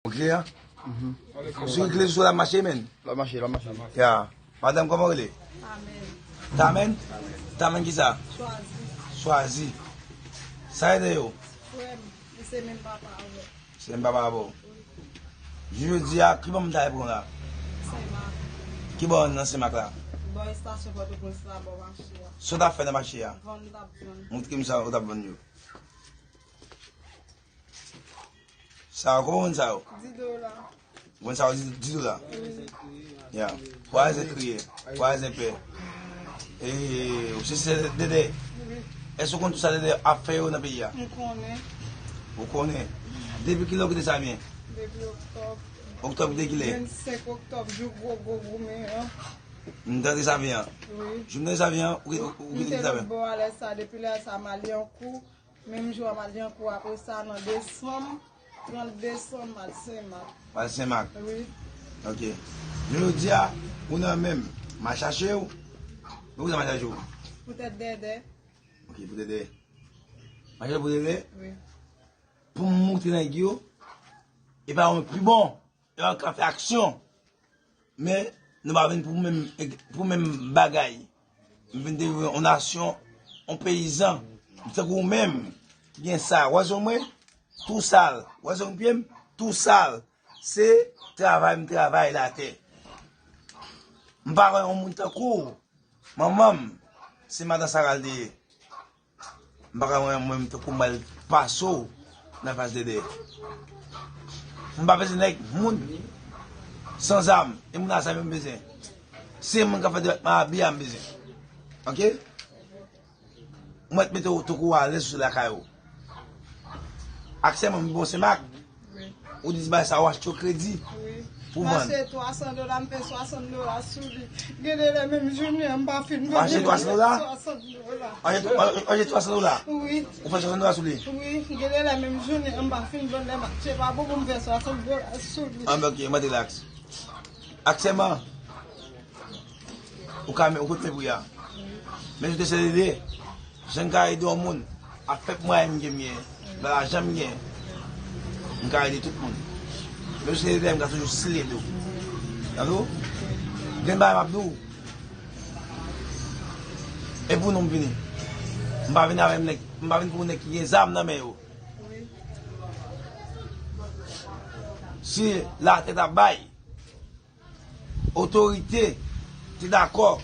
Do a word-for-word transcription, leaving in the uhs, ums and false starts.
Ou klè? Sou klè sou la mache, men. La mache, la mache. Ya. Madanm, kòman w rele? Tamen. Tamen? Tamen kisa? Chwazi. Chwazi. Sa e de yo? Frè m, li se menm papa avè m. Se menm papa avè w. Wi. Jodi a, ki bò m ta pran la? Senmak. Ki bò nan Senmak la? Bò estasyon Pòtoprens la, bò mache a. Sa w t ap fè nan mache a? Vann m t ap vann. Montre m sa w t ap vann yo. Sa yo, kòman w vann sa yo? Di dola. Ou vann sa yo di, di dola? Wi. Ya. Pwazen kriye, pwazen pè. E, ou se sè Dèdè? Wi. Èske w konn tout sa Dèdè ap fè yo nan peyi a? M konnen. Ou konnen? Depi kilè w kite Savyen? Depi oktòb. Oktòb de kilè? Vennsenk oktòb, jou gwo gwo goumen an. M tande Savyen an. Wi. Jou m tande Savyen an, ou, ou, ou kite Savyen an? M te lòt bò a lè sa, depi lè sa, m al Lyankou. Menm jou a, m al Lyankou, apre sa, nan desanm, trant desanm, m al Senmak. Al Senmak? Wi. Ok. Men jodi a, ou nan men m, m a chache w. Men poukisa m a chache w? Poutèt Dèdè. Ok, pou Dèdè. M a chache w pou Dèdè? Wi. Pou m moute nèg yo, e pa yon pi bon. Yo ka fè aksyon. Men, nou pa vin pou menm, pou menm bagay. M vin devlope yon nasyon, yon peyizan. M tankou ou menm, ki gen sa. Wè zong mwen, tou sal. Wè zong pye m, tou sal. Se travay m travay latè. M pa wè yon moun tankou w. Manman m, se madan Sara l te ye. M pa ka wè mwen menm tankou m al pase w nan fas Dèdè. M pa bezwen nèg, moun san zam. E moun a zam yo m bezwen. Se moun k ap fè depatman Abya m bezwen. Ok? Mwen t mete w tankou w alèz sou lakay ou. Aktyèlman, m bon Senmak. Wi. Ou di bagay sa, ou achte yo kredi. Wi. Pou vann. M achte twa san dola, m peye swasant dola sou li. Gen de lè menm jounen an, m pa fin vann. Ou achte twa san dola? Swasant dola. Ou achte, ou achte twa san dola? Wi. Ou fè swasant dola sou li? Wi. Gen de lè menm jounen an, m pa fin vann, lè m achte pa bon pou m fè swasant dola sou li. Ah, men ok, mwen rilaks. Aktyèlman, ou ka, ou konn men pri a. Men sou te sèl ede. Jan m ka ede yon moun, ak pèp mwayen m gen, m gen, nan lajan m gen, m ka ede tout moun. Menm si se ede, m ka toujou sile tou. Tande w? Gen bagay m ap di w. E pou nou m vini. M pa vin avè nèg, m pa vin pou nèg ki gen zam nan men yo. Si latè t ap bay, otorite te dakò